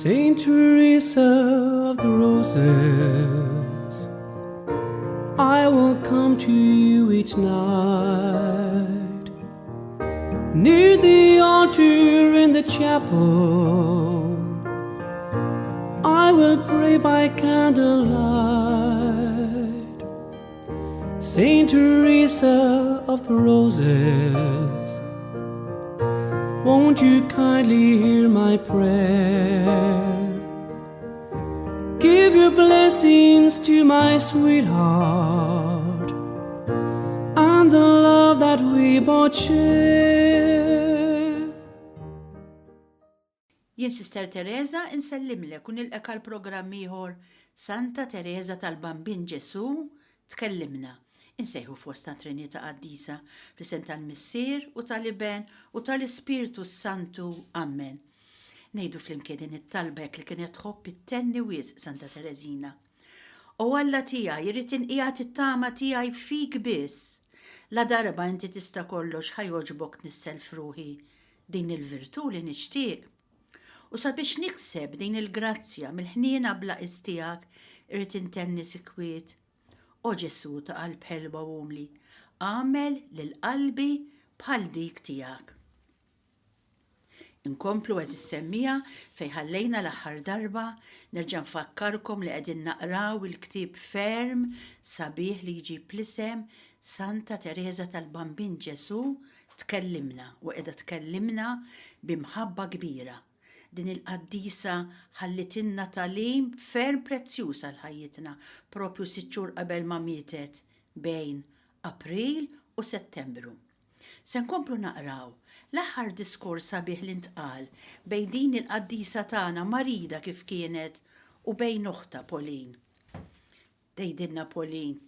Saint Teresa of the Roses, I will come to you each night. Near the altar in the chapel, I will pray by candlelight. Saint Teresa of the Roses, won't you kindly hear my prayer? Give your blessings to my sweetheart and the love that we both share. Jien Sister Teresa insellimlek u nilqek għal programm ieħor Santa Teresa tal-Bambin Ġesù tkellimna. Insejħu fostna Trinità Qaddisa fl-isem tal-Missier u tal-Iben u tal-Ispirtu s-Santu. Amen. Ngħidu flimkien din it-talba hekk li kienet tħobb ittenni wisq Santa Tereżina. O Alla tiegħi, irrid inqiegħed it-tama tiegħi fik biss. La darba inti tista' kollox ħa jogħġbok tnissel f'ruħi din il-virtù li nixtieq. U sabiex nikseb din il-grazzja mill-ħniena bla qies tiegħek irrid intenni sikwit, O Ġesù ta' qalb ħelwa u umli, agħmel lil qalbi bħal dik tiegħek. Inkomplu għeżież semmiegħa fejn ħallejna l-aħħar darba, nerġa' nfakkarkom li qegħdin naqraw il-ktieb ferm sabiħ li jġib l-isem Santa Tereża tal-Bambin Ġesù tkellimna u qiegħda tkellimna bi mħabba kbira. Din il-qaddisa ħallitilna tagħlim ferm prezzjuż għal ħajjitna propju sitt xhur qabel ma mietet bejn April u Settembru. Se nkomplu naqraw l-aħħar diskors sabiħ li ntqal bejn din il-qaddisa tagħna marida kif kienet u bejn oħtha Pauline. Tgħidilna Pauline,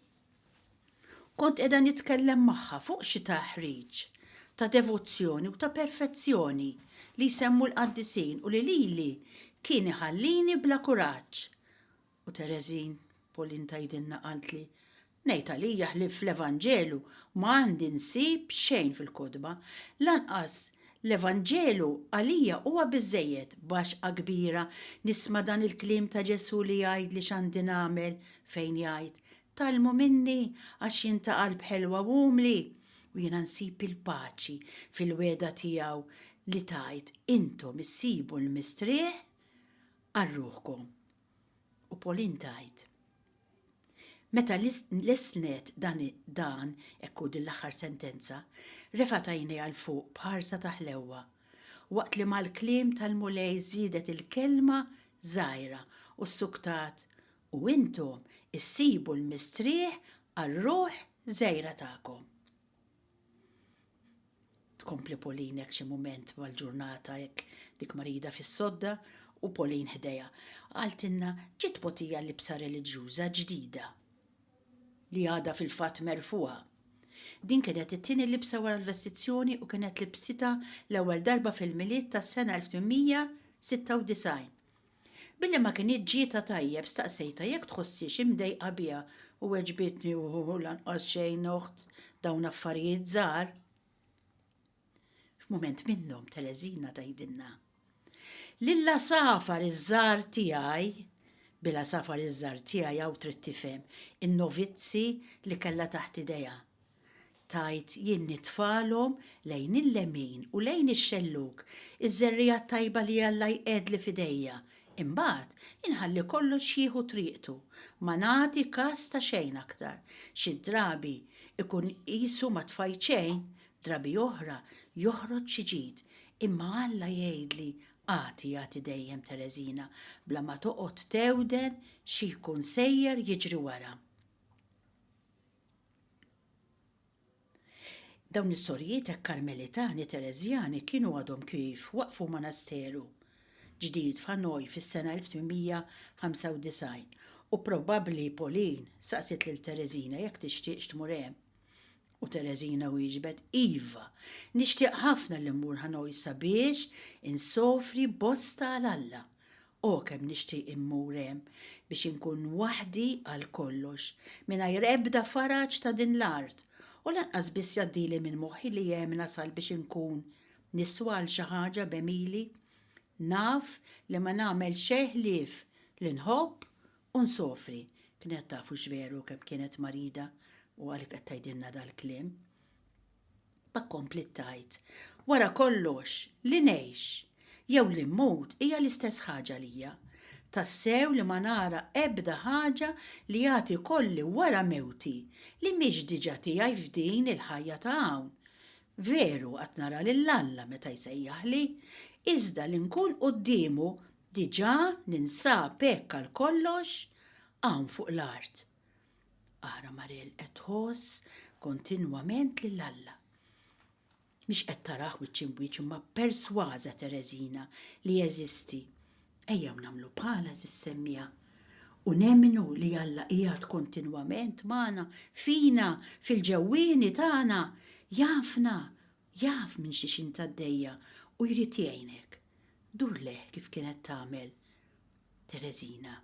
Kont qiegħda nitkellem magħha fuq xi taħriġ ta' devozzjoni u ta' perfezzjoni li jsemmu l-qaddisin u li lili kien iħallini bla kuraġġ. U Tereżin, Pauline tgħidilna qaltli, Ngħid għalija ħlief fl-Evanġelu ma għandi nsib xejn fil-kotba. Lanqas l-Evanġelu għalija huwa biżżejjed. B'għaxqa kbira nisma' dan il-kliem ta' Ġesù li jgħidli x'għandi nagħmel fejn jgħid, Tgħallmu minni għax jien ta' qalb ħelwa u umli, u jiena nsib il-paċi fil-wegħda tiegħu li tgħid, Intom issibu l-mistrieħ għal ruħkom. U Pauline tgħid, Meta lissnet dan dan, hekk hu din l-aħħar sentenza, refgħet għajnejha 'l fuq b'ħarsa ta' ħlewwa, waqt li mal-kliem tal-Mulej żiedet il-kelma żgħira u ssuktat, U intom issibu l-mistrieħ għar-ruħ żgħira tagħkom. Tkompli Pauline hekk xi mument mal-ġurnata hekk dik marida fis-sodda u Pauline ħdejha. Qaltilna ġiet mogħtija libsa reliġjuża ġdida li għadha fil-fatt merfugħa. Din kienet it-tieni libsa wara l-vestizzjoni u kienet libsitha l-ewwel darba fil-Milied tas-sena 1896. Billi ma kinitx ġietha tajjeb staqsejtha jekk tħosshiex imdejqa biha u weġbitni u lanqas xejn oħt dawn affarijiet żgħar. F'mument minnhom Tereżina tgħidilna, Lill-għasafar iż-żgħar tiegħi, bil-għasafar iż-żgħar tiegħi hawn trid tifhem in-novizzi li kellha taħt idejha. Tgħid jien nitfagħlhom lejn il-lemin u lejn ix-xellug iż-żerriegħa t-tajba li Alla jqiegħdli f'idejja. Imbagħad inħalli kollox jieħu triqtu. Ma nagħti kas ta' xejn aktar. Xi drabi ikun qisu ma tfajt xejn, drabi oħra joħroġ xi ġid. Imma Alla jgħidli agħti, agħti dejjem Tereżina, bla ma toqgħod thewden xi jkun sejjer jiġri wara. Dawn is-sorijiet hekk Karmelitani Tereżjani kienu għadhom kif waqqfu monasteru ġdid f'Hanoi fis-sena 1895 u probabbli Pauline saqsiet lil Tereżina jekk tixtieqx tmur hemm. U Tereżina wieġbet, Iva, nixtieq ħafna li mmur Hanoi sabiex insofri bosta għal Alla. O kemm nixtieq immur hemm biex inkun waħdi għal kollox, mingħajr ebda faraġ ta' din l-art, u lanqas biss jgħaddili minn moħħi li hemm nasal biex inkun niswa għal xi ħaġa b'għemili. Naf li ma nagħmel xejn ħlief li nħobb u nsofri. Kienet taf hux veru kemm kienet marida u għalhekk qed tgħidilna dal-kliem. Ba kompliet tgħid, Wara kollox, li ngħix jew li mmut hija l-istess ħaġa għalija. Tassew li ma nara ebda ħaġa li għad ikolli wara mewti li mhix diġà tiegħi f'din il-ħajja ta' hawn. Veru għad nara lil Alla meta jsejjaħli, iżda li nkun quddiemu diġà ninsab hekk għal kollox hawn fuq l-art. Ara Marel qed tħoss kontinwament lil Alla. Mhix qed tarah wiċċ imbwiċċ imma persważa Tereżina li jeżisti. Ejjew nagħmlu bħalha għeżież semmiegħa u nemmnu li Alla qiegħed kontinwament magħna, fina, fil-ġewwieni tagħna, jafna, jaf minn xiex int għaddejja u jrid jgħinek. Dur lejh kif kienet tagħmel Tereżina.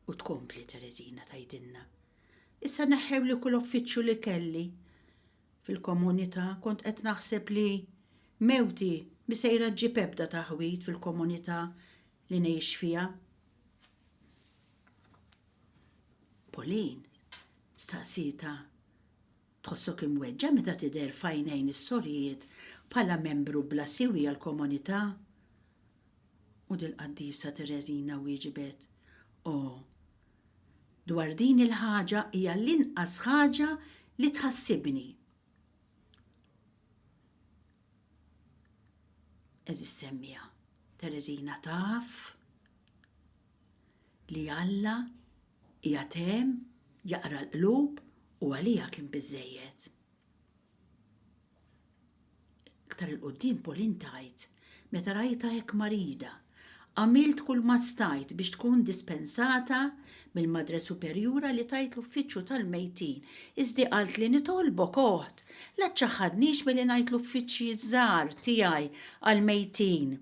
U tkompli Tereżina tgħidilna, Issa neħħewli kull uffiċċju li kelli fil-komunità, kont qed naħseb li mewti mhi sejra ġġib ebda taħwid fil-komunità li ngħix fiha. Pauline staqsietha, Tħossok imweġġa' meta tidher f'għajnejn is-sorijiet bħala membru bla siwi għall-komunità? U dil-qaddisa Tereżina wieġbet, O, dwar din il-ħaġa hija l-inqas ħaġa li tħassibni. Għeżież semmiegħa, Tereżina taf li Alla qiegħed hemm jaqra l-qlub u għaliha kien biżżejjed. Iktar 'il quddiem Pauline tgħid, Meta rajtha hekk marida, għamilt kull ma stajt biex tkun dispensata mill-Madre Superjura li tgħid l-uffiċċju tal-mejtin, iżdi qaltli nitolbok oħt, la ċċaħħadnix milli ngħid l-uffiċċji ż-żgħar tiegħi għall-mejtin.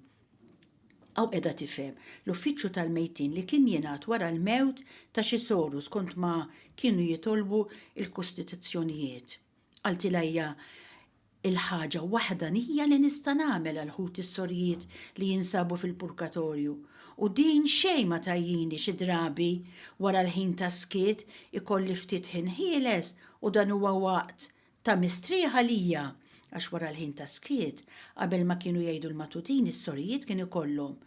Hawn qiegħda tifhem l-uffiċċju tal-mejtin li kien jingħad wara l-mewt ta' xi soru skont ma kienu jitolbu l-kostituzzjonijiet. Qaltilha hija l-ħaġa waħdanija li nista' nagħmel għal ħuti s-sorijiet li jinsabu fil-purgatorju, u din xejn ma tgħajjini xi drabi wara l-ħin tas-skiet ikolli ftit ħin ħieles u dan huwa waqt ta' mistrieħ għalija għax wara l-ħin tas-skiet qabel ma kienu jgħidu l-matutin is-sorijiet kien ikollhom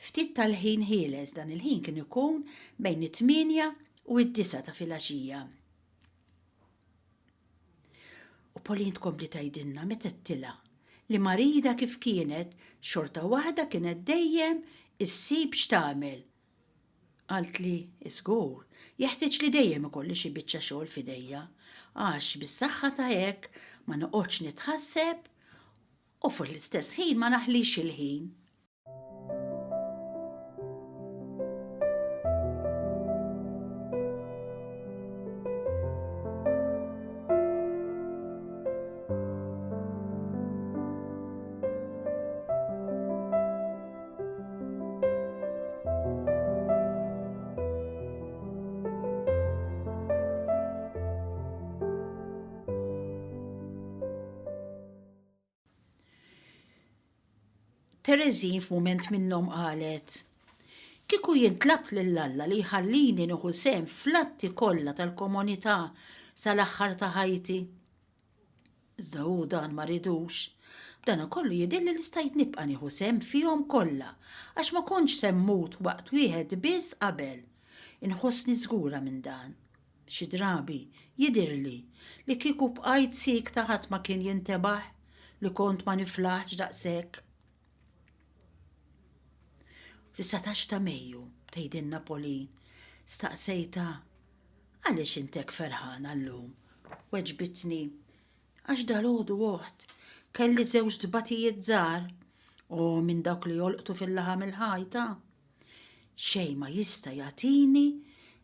ftit tal-ħin ħieles dan il-ħin kien ikun bejn it-tmienja u d-disgħa ta' filgħaxija. U Pauline tkompli tgħidilna meta għedtilha li marida kif kienet xorta waħda kienet dejjem issib x'tagħmel. Qaltli, żgur, jeħtieġ li dejjem ikolli xi biċċa xogħol f'idejja għax bis-saħħa ta' hekk ma noqgħodx nitħasseb u fl-istess ħin ma naħlix il-ħin. Tereżin f'mument minnhom qalet, Kieku jien tlabt lil Alla li jħallini nieħu sehem fl-atti kollha tal-komunità sal-aħħar ta' ħajti. Iżda hu dan ma ridux. B'danakollu jidhirli li stajt nibqa' nieħu sehem fihom kollha, għax ma kontx se mmut waqt wieħed biss qabel. Inħossni żgura minn dan. Xi drabi, jidhirli li kieku bqajt siekta ħadd ma kien jintebaħ li kont ma niflaħx daqshekk. Fis-satax ta' Mejju, tgħidilna Pauline, staqsejtha, Għaliex int hekk ferħana llum? Weġbitni, Għax dalgħodu oħt, kelli żewġ tbatijiet żgħar, o minn dawk li jolqtu fil-laħam il-ħaj ta'. Xejn ma jista' jagħtini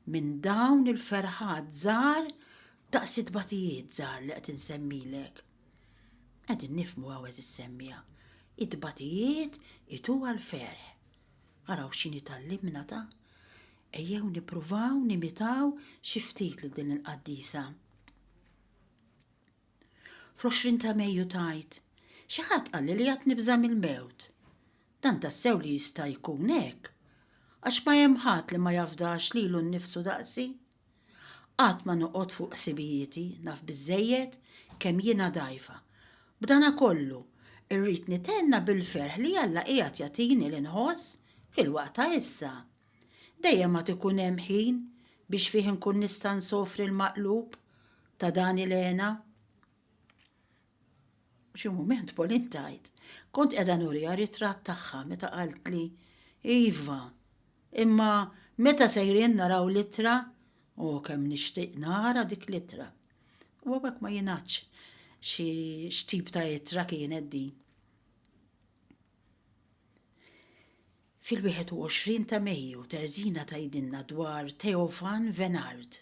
minn dawn il-ferħat żgħar daqs it-tbatijiet żgħar li qed insemmilek. Qegħdin nifhmu hawn għeżież semmiegħa, it-tbatijiet ituha l-ferħ. Araw x'inhi tgħallimna ta'. Ejjew nippruvaw nimitaw xi ftit lil din il-qaddisa. Fl-20 ta' Mejju tgħid, Xi ħadd qalli li għad nibża' mill-mewt. Dan tassew li jista' jkun hekk, għax ma hemm ħadd li ma jafdax lilu nnifsu daqsi. Qatt ma noqgħod fuq ħsibijieti, naf biżżejjed kemm jiena dgħajfa. B'danakollu, irrid nithenna bil-ferħ li Alla qiegħed jagħtini li nħoss fil-waqt ta' issa. Dejjem għad ikun hemm ħin biex fih inkun nista' nsofri l-maqlub ta' dan il-hena. Xi mument Pauline tgħid, kont qiegħda nuriha ritratt tagħha meta qaltli, Iva, imma meta sejrin naraw l-ittra? O kemm nixtieq nara dik l-ittra. U hawnhekk ma jingħadx xi x'tip ta' ittra kienet din. Fil-21 ta' Mejju Tereżina tgħidilna dwar Theophan Venard,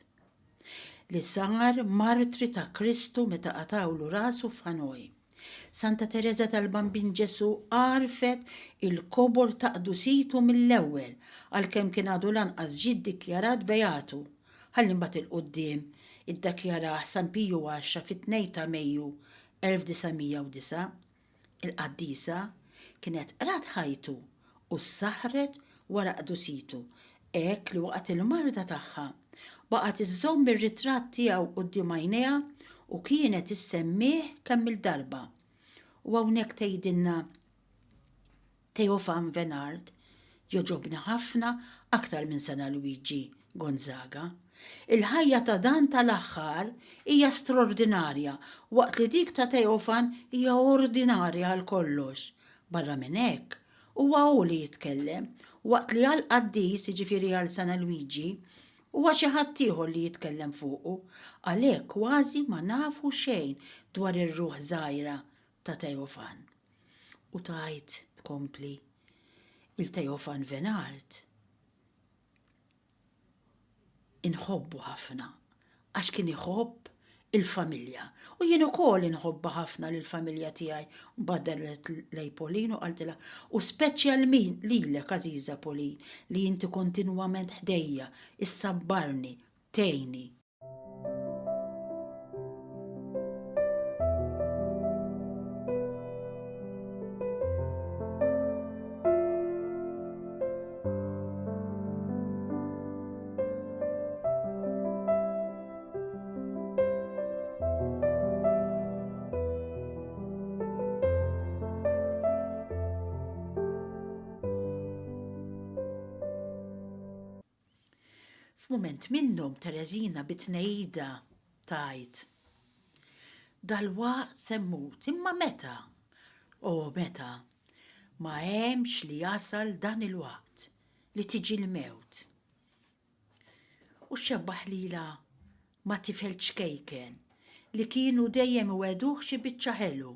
li sar martri ta' Kristu meta qatgħulu rasu f'Hanoi. Santa Tereża tal-Bambin Ġesù għarfet il-kobor ta' qdusitu mill-ewwel għalkemm kien għadu lanqas ġie ddikjarat beatu, ħalli mbagħad 'il quddiem iddakjarah San Piju Għaxra fit-2 ta' Mejju 1909. Il-qaddisa kienet qrat ħajtu u ssaħħret wara qdusitu, hekk li waqt il-marda tagħha baqgħet iżżomm ir-ritratt tiegħu quddiem għajnejha u kienet issemmih kemm-il darba. U hawnhekk tgħidilna Theophan Venard jogħġobni ħafna aktar minn San Alwiġi Gonzaga. Il-ħajja ta' dan tal-aħħar hija strordinarja waqt li dik ta' Theophan hija ordinarja għal kollox. Barra minn hekk, huwa hu li jitkellem, waqt li għall-qaddis, jiġifieri għal San Alwiġi, huwa xi ħadd ieħor li jitkellem fuqu, għalhekk kważi ma nafu xejn dwar ir-ruħ żgħira ta' Theophan. U tgħid, tkompli, il-Theophan Venard inħobbu ħafna għax kien iħobb il-familja. U jien ukoll inħobbha ħafna lill-familja tiegħi. Mbagħad daret lejn Pauline u qaltilha, u speċjalmin lilek għażiża Pauline li inti kontinwament ħdejja, issabbarni, tgħinni. F'mument minnhom Tereżina bi tnehida tgħid, Dalwaqt se mmut, imma meta? O meta? Ma hemmx li jasal dan il-waqt li tiġi l-mewt. U xxebbaħ lilha ma' tifel ċkejken li kienu dejjem iwegħduh xi biċċa ħelu.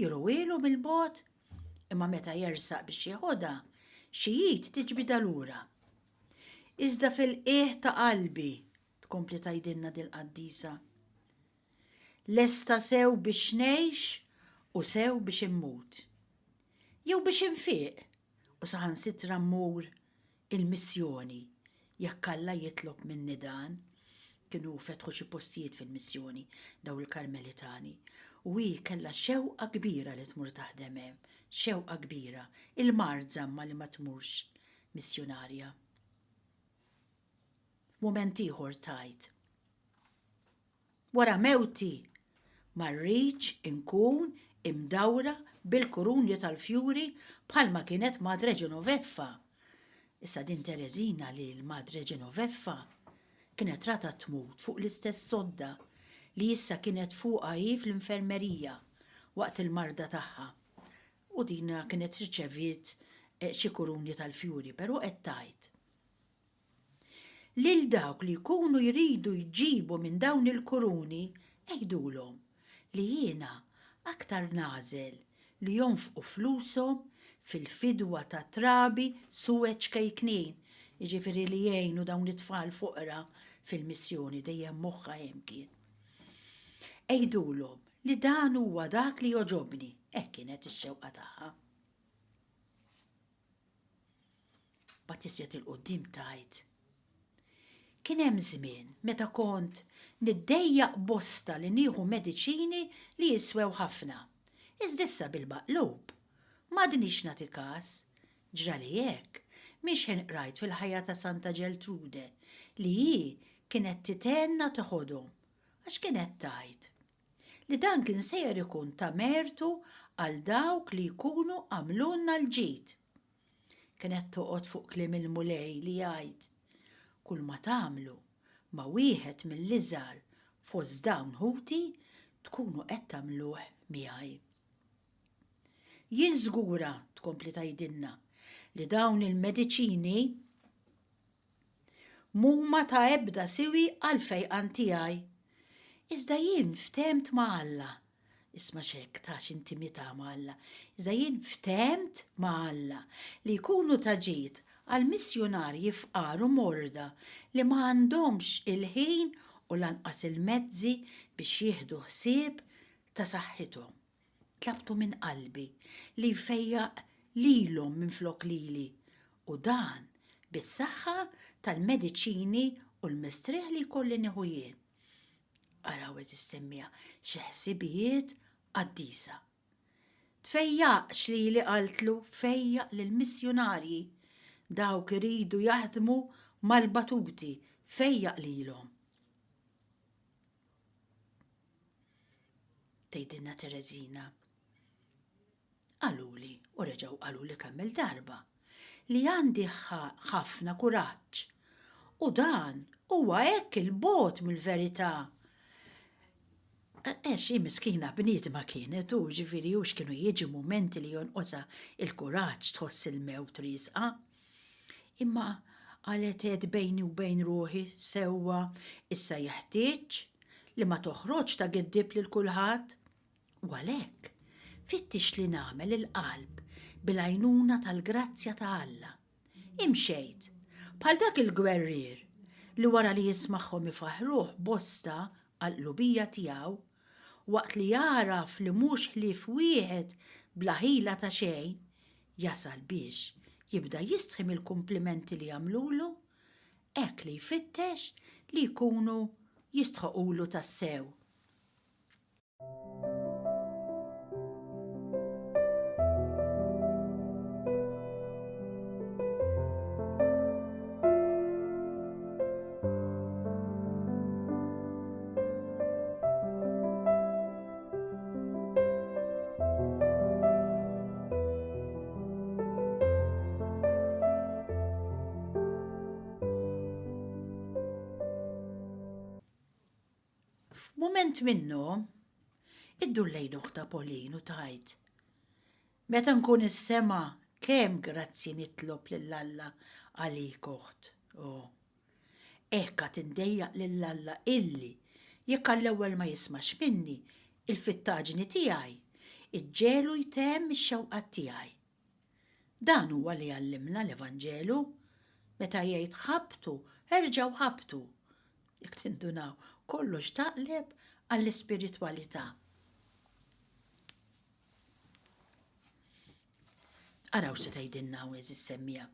Juruhielu mill-bogħod, imma meta jersaq biex jeħodha, xi id tiġbidha lura. Iżda fil-qiegħ ta' qalbi, tkompli tgħidilna dil-qaddisa, lesta sew biex ngħix u sew biex immut. Jew biex infiq u saħansitra mmur il-missjoni, jekk Alla jitlob minni dan. Kienu fetħu xi postijiet fil-missjoni dawn il-Karmelitani u hi kellha xewqa kbira li tmur taħdem hemm, xewqa kbira. Il-mard żammha li ma tmurx missjunarja. F'mument ieħor tgħid, Wara mewti ma rridx inkun imdawra bil-kurunji tal-fjuri bħalma kienet Madre Genoveffa. Issa din Tereżina lil Madre Genoveffa kienet ratha tmut fuq l-istess sodda li issa kienet fuqha hi fl-infermerija waqt il-marda tagħha. U dina kienet riċeviet xi kurunji tal-fjuri, però qed tgħid Lil dawk li jkunu jridu jġibu minn dawn il-kuruni għidulhom li jiena aktar nagħżel li jonfqu flushom fil-fidwa ta' trabi suwed ċkejknin, jiġifieri li jgħinu dawn it-tfal foqra fil-missjoni, dejjem moħħha hemm kien. Għidulhom li dan huwa dak li jogħġobni, hekk kienet ix-xewqa tagħha. Mbagħad iżjed 'il quddiem tgħid, Kien hemm żmien meta kont niddejjaq bosta li nieħu mediċini li jiswew ħafna. Iżda issa bil-maqlub, m'għadnix nagħti kas. Ġrali hekk mhix ħin qrajt fil-ħajja ta' Santa Ġeltrude li hi kienet tithenna teħodhom għax kienet tgħid li dan kien sejjer ikun ta' mertu għal dawk li jkunu għamlulna l-ġid. Kienet toqgħod fuq kliem il-Mulej li jgħid, Kull ma tagħmlu ma' wieħed mill-iżgħar fost dawn ħuti tkunu qed tagħmluh miegħi. Jien żgura, tkompli tgħidilna, li dawn il-mediċini M'huma ta' ebda siwi għall-fejqan tiegħi. Iżda jien ftehmt ma' Alla. Isma' x'hekk ta' x'intimità ma' Alla. Iżda jien ftehmt ma' Alla li jkunu ta' ġid għall-missjunarji fqar u morda li ma għandhomx il-ħin u lanqas il-mezzi biex jieħdu ħsieb ta' saħħithom. Tlabtu minn qalbi li jfejjaq lilhom minflok lili, u dan bis-saħħa tal-mediċini u l-mistrieħ li jkolli nieħu jien. Araw għeżież semmiegħa xi ħsibijiet qaddisa. Tfejjaqx lili qaltlu, fejjaq lill-missjunarji. Dawk iridu jaħdmu mal-batuti, fejjaq lilhom. Tgħidilna Tereżina. Qaluli u reġgħu qaluli kemm-il darba li għandi ħafna kuraġġ. U dan huwa hekk 'il bogħod mill-verità. Għax hi miskina bniedma kienet u ġifieri hux kienu jiġu mumenti li jonqosha l-kuraġġ tħoss il-mewt riesqa. Imma qalet għedt bejni u bejn ruħi sewwa issa jeħtieġ li ma toħroġx ta' giddieb lil kulħadd. U għalhekk fittix li nagħmel il-qalb bil-għajnuna tal-grazzja ta' Alla. Imxejt, bħal dak il-gwerrier li wara li jismagħhom ifaħħruh bosta għall-qlubija tiegħu, waqt li jagħraf li mhux ħlief wieħed bla ħila ta' xejn, jasal biex jibda jistħi mill-kumplimenti li jagħmlulu, hekk li jfittex li jkunu jistħoqulu tassew. F'mument minnhom, iddur lejn oħtha Pauline u tgħid, Meta nkun is-sema kemm grazzi nitlob lil Alla għalik oħt. Oh. Hekk għad indejjaq lil Alla illi, jekk għall-ewwel ma jismax minni, il-fittaġni tiegħi iġġegħlu jtemm ix-xewqat tiegħi. Dan huwa li jgħallimna l-Evanġelu meta jgħid ħabbtu, erġgħu ħabbtu. Jekk tindunaw, kollox taqleb għall-ispiritwalità. Araw se tgħidilna hawn għeżież semmiegħa.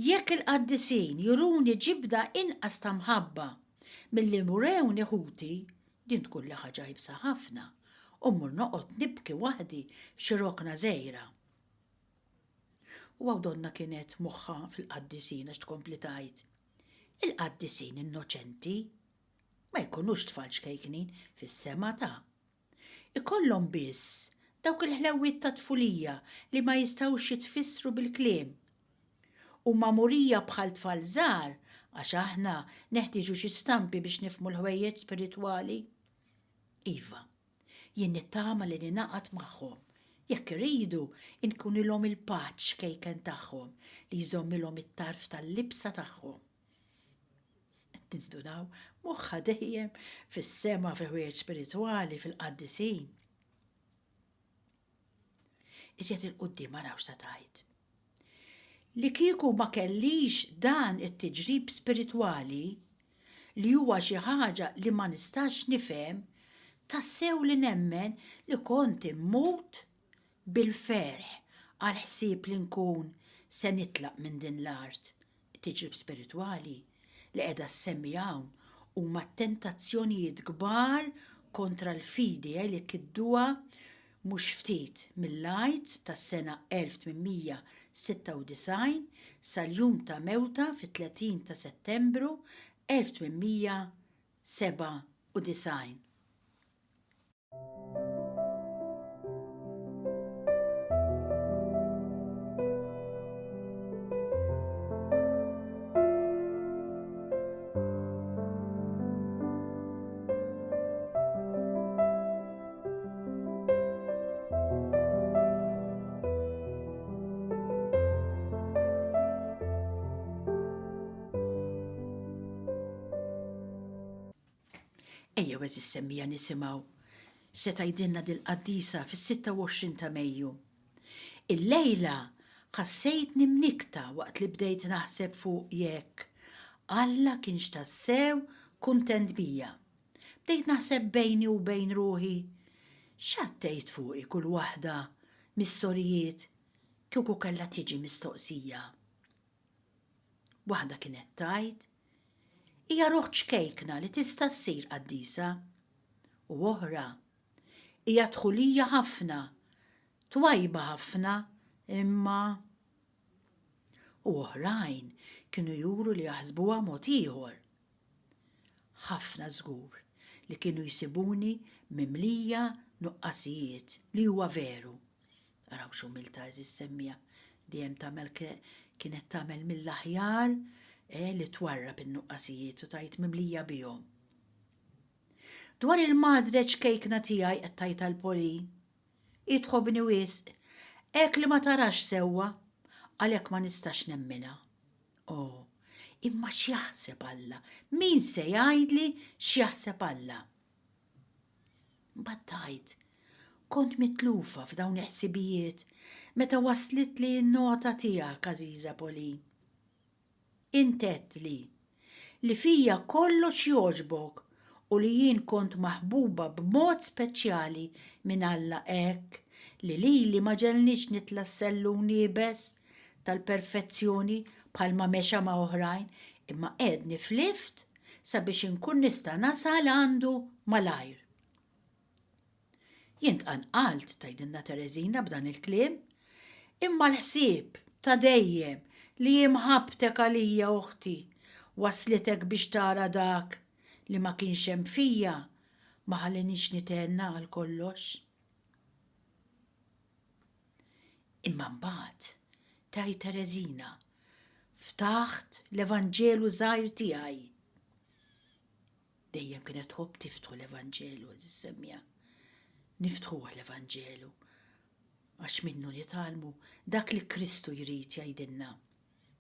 Jekk il-qaddisin juruni ġibda inqas ta' mħabba milli wrewni ħuti, din tkunli ħaġa iebsa ħafna u mmur noqgħod nibki waħdi f'xi rokna żgħira. U hawn donnha kienet moħħha fil-qaddisin għax tkompli tgħid, Il-qaddisin innoċenti ma jkunux tfal ċkejknin fis-sema ta'. Ikollhom biss dawk il-ħlewwiet tat-tfulija li ma jistgħux jitfissru bil-kliem. Huma murija bħal tfal żgħar għax aħna neħtieġu xi stampi biex nifhmu l-ħwejjeġ spiritwali. Iva, jien nittama li ningħaqad magħhom. Jekk iridu, inkunilhom il-paċ ċkejken tagħhom li jżommilhom it-tarf tal-libsa tagħhom. Qed tindunaw, moħħha dejjem fis-sema fi ħwejjeġ spiritwali fil-qaddisin. Iżjed il-quddiem araw x'ta tgħid. Li kieku ma kellix dan it-tiġrib spiritwali, li huwa xi ħaġa li ma nistax nifhem, tassew li nemmen li kont immut bil-ferħ għall-ħsieb li nkun se nitlaq minn din l-art. It-tiġrib spiritwali li qiegħda ssemmi hawn huma t-tentazzjonijiet kbar kontra l-fidi eh, li kidduha. Mhux ftit mill-Għid tas-sena 1896 sal-jum ta' mewtha fit-30 ta' Settembru 1897. Ejjew għeżież semmija nisimgħu x'se tgħidilna dil-qaddisa fis-26 ta' Mejju. Illejla ħassejtni mnikkta waqt li bdejt naħseb fuq jekk Alla kienx tassew kuntent bija. Bdejt naħseb bejni u bejn ruħi, x'għad tgħid fuqi kull waħda mis-sorijiet kieku kellha tiġi mistoqsija? Waħda kienet tgħid, Hija ruħ ċkejkna li tista' ssir qaddisa. U oħra, Hija dħulija ħafna, twajba ħafna, imma. U oħrajn kienu juru li jaħsbuha mod ieħor. Ħafna żgur li kienu jsibuni mimlija nuqqasijiet li huwa veru. Araw x'umiltà għeżież semmiegħa, dejjem tagħmel kienet tagħmel mill-aħjar eh, li twarrab in-nuqqasijiet u tgħid mimlija bihom. Dwar il-madre ċkejkna tiegħi qed tgħid għal-Pauline. Hi tħobbni wisq, hekk li ma tarax sewwa, għalhekk ma nistax nemminha. Oh, imma x'jaħseb Alla? Min se jgħidli x'jaħseb Alla? Mbagħad tgħid, kont mitlufa f'dawn il-ħsibijiet meta waslitli n-nota tiegħek, għażiża Pauline. Int għedtli li fija kollox jogħġbok u li jien kont maħbuba b'mod speċjali minn Alla hekk li lili ma ġegħelnix nitla' s-sellun iebes tal-perfezzjoni bħalma mexa ma' oħrajn imma qegħedni f'lift sabiex inkun nista' nasal għandu malajr. Jien tqanqalt, tgħidilna Tereżina b'dan il-kliem, imma l-ħsieb ta' dejjem li hi mħabbtek għalija oħti wasslitek biex tara dak li ma kienx hemm fija ma ħallinix nithenna għal kollox. Imma mbagħad, tgħid Tereżina, ftaħt l-Evanġelu żgħir tiegħi. Dejjem kienet tħobb tiftħu l-Evanġelu, għeżież semmiegħa. Niftħuh l-Evanġelu għax minnu nitgħallmu dak li Kristu jrid jgħidilna.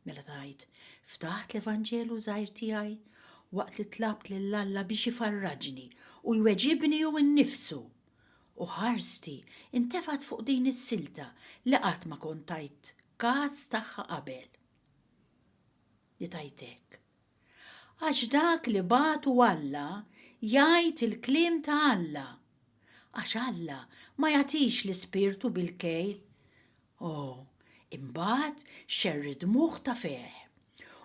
Mela tgħid, ftaħt l-Evanġelu żgħir tiegħi waqt li tlabt lil Alla biex ifarraġni u jweġibni hu nnifsu. U ħarsti intefgħet fuq din is-silta li qatt ma kont tajt kas tagħha qabel. Li tgħid hekk. Għax dak li bagħtu Alla jgħid il-kliem ta' Alla. Għax Alla ma jagħtix l-Ispirtu bil-kejl. O, imbagħad xerri dmugħ ta' ferħ.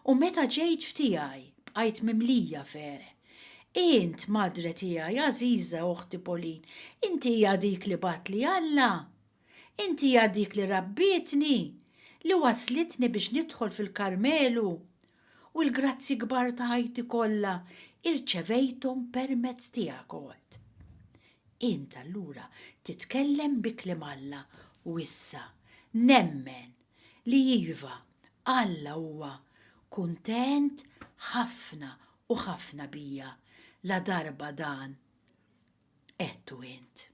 U meta ġejt f'tiegħi, bqajt mimlija ferħ. Int, madre tiegħi, għażiża oħti Pauline, inti hija dik li bagħatli Alla. Int hija dik li rabbietni, li wasslitni biex nidħol fil-Karmelu, u l-grazzji kbar ta' ħajti kollha irċevejthom permezz tiegħek, Oħt. Int allura titkellem bi kliem Alla u issa nemmen li iva, Alla huwa kuntent ħafna u ħafna bija ladarba dan għedtu int.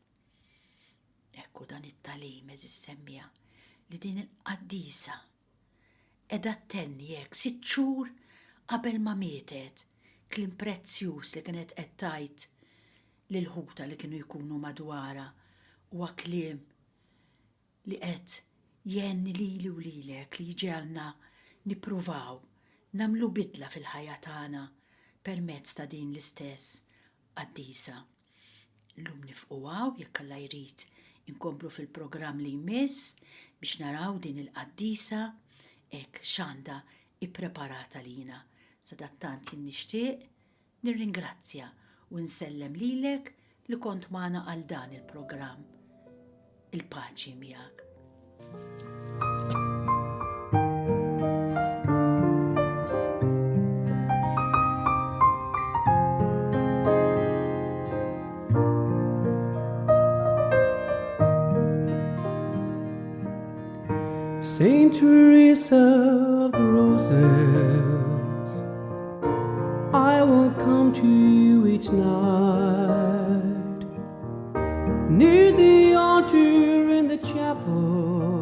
Ekku dan it-tagħlim għeżież semmiegħa li din il-qaddisa qiegħda ttenni hekk sitt xhur qabel ma mietet, kliem prezzjuż li kienet qed tgħid lil ħutha li kienu jkunu madwarha huwa kliem li qed jgħenni lili u lilek li jġegħalna nippruvaw nagħmlu bidla fil-ħajja tagħna permezz ta' din l-istess qaddisa. Illum nifqu hawn jekk Alla jrid inkomplu fil-programm li jmiss biex naraw din il-qaddisa hekk x'għandha ippreparat għalina. Sadattant jien nixtieq nirringrazzja u nsellem lilek li kont magħna għal dan il-programm. Il-paċi miegħek. Saint Teresa of the Roses, I will come to you each night. Near the altar in the chapel.